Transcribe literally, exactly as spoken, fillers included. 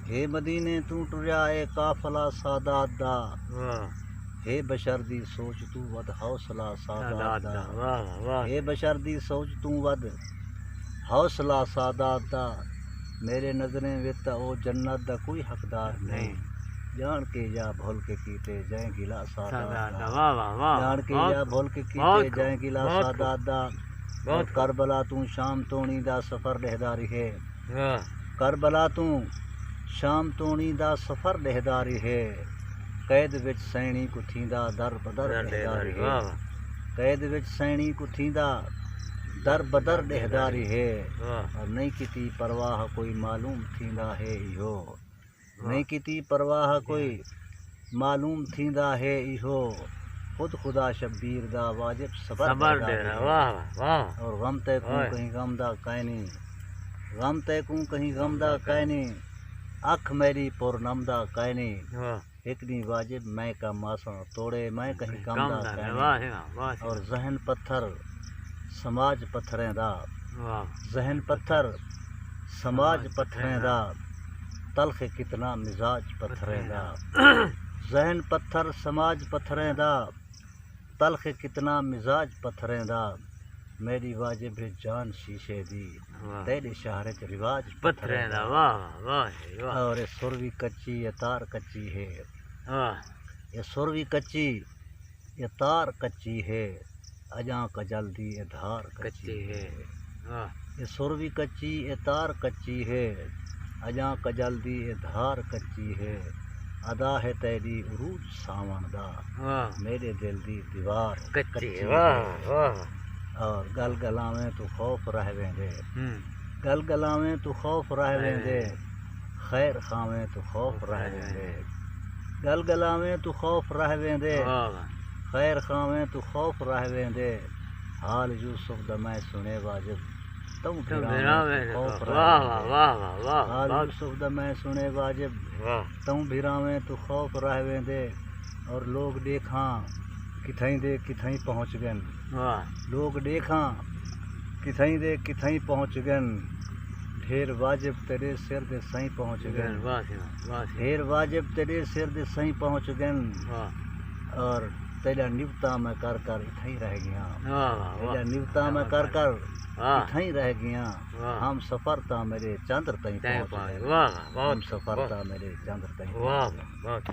ہے مدینے توں ٹریا اے قافلہ سادات دا۔ واہ۔ ہے بشر دی سوچ توں ودھ حوصلہ سادات سادات دا۔ دا، واہ، واہ، واہ۔ ہے بشر دی سوچ توں ودھ حوصلہ سادات دا۔ میݙے نظریں وچ تاں او جنت دا کوئی حقدار نہیں۔ نہیں۔ ڄاݨ کے یا بھل کے کیتے جئیں گلا سادات سادات دا۔ دا، واہ، واہ، واہ۔ ڄاݨ کے بہت، یا بھل کے کیتے بہت، جئیں گلا بہت۔ سادات دا۔ بہت۔ کربلا توں شام توݨی دا سفر ݙیہدا ریہے۔ واہ۔ کربلا توں شام توݨی دا سفر ݙیہدا ریہے۔ قید وچ سئیݨی کوں تھیندا در بدر در ݙیہدا ݙیہدا ریہے۔ واہ، واہ۔ قید وچ سئیݨی کوں تھیندا در بدر ݙیہدا ریہے۔ واہ۔ اور نہیں کیتی پرواہ کوئی معلوم تھیندا ہے ایہو۔ واہ۔ نہیں کیتی پرواہ کوئی معلوم تھیندا ہے ایہو۔ خود خدا شبیر دا واجب صبر صبر ݙیہدا ݙیہدا، ہے۔ واہ، واہ۔ اور غم تیکوں واہ۔ کہیں غم دا کائنی۔ غم تیکوں کہیں غم دا کائنی۔ اکھ میݙی پر نم دا کائنی۔ واہ۔ ہک ݙینہہ واجب میں کم آساں توڑے میں کہیں کم کم دا دا کائنی۔ واہ، واہ، واہ۔ اور ذہن پتھر سماج پتھریں دا۔ واہ۔ ذہن پتھر سماج سماج پتھریں پتھریں دا۔ دا۔ تلخ کتنا مزاج پتھریں پتھریں دا۔ دا۔ ذہن پتھر سماج پتھریں دا۔ تلخ کتنا مزاج پتھریں دا۔ میݙی واجب ہے جان شیشے دی۔ واہ۔ تیݙے شہر اچ رواج پتھریں پتھریں دا۔ دا۔ واہ، واہ، واہ جی، واہ۔ اور اے سر وی کچی، اے تار کچی ہے۔ واہ۔ اے سر وی کچی، اے تار کچی ہے۔ اڄاں کجل دی اے دھار کچی کچی ہے۔ ہے۔ واہ۔ اے سر وی کچی، اے تار کچی ہے۔ اڄاں کجل دی اے دھار کچی ہے۔ ادا ہے تیݙی عروج ساوݨ دا۔ واہ۔ میݙے دل دی دیوار کچی کچی ہے۔ واہ، واہ۔ اور ڳل ڳلاویں توں خوف رہ ویندے۔ ہوں۔ ڳل ڳلاویں توں خوف رہ رہ ویندے۔ ویندے۔ خیر خواویں توں خوف رہ ویندے۔ ڳل ڳلاویں توں خوف رہ ویندے۔ واہ، واہ۔ خیر خواویں توں خوف رہ ویندے۔ حال یوسف دا میں سݨے واجب، توں توں بھراویں بھراویں توں توں خوف رہ واہ، ویندے۔ واہ، واہ، واہ، واہ، حال واہ۔ یوسف دا میں سݨے واجب، واہ۔ توں بھراویں توں خوف رہ ویندے۔ اور لوگ ݙیکھاں کتھائیں دے کتھائیں پہنچ ڳن۔ واہ۔ لوگ ݙیکھاں کتھائیں دے کتھائیں پہنچ ڳن۔ ڈھیر واجب تیݙے سر دے سائیں پہنچ ڳن۔ واہ سئیں، واہ سئیں۔ ڈھیر واجب تیݙے سر دے سائیں پہنچ ڳن۔ واہ۔ اور تیݙا نوتا میں کر کر اتھائیں رہ ڳیاں۔ واہ، واہ، واہ۔ تیݙا نوتا میں کر کر واہ۔ اتھائیں رہ ڳیاں۔ واہ۔ ہم سفر تاں میݙے چندر تائیں تائیں پہنچ پہنچ ڳن۔ واہ، واہ، بہت، ہم سفر بہت۔ تاں میݙے چندر تائیں واہ، پہنچ ڳن۔ واہ، بہت۔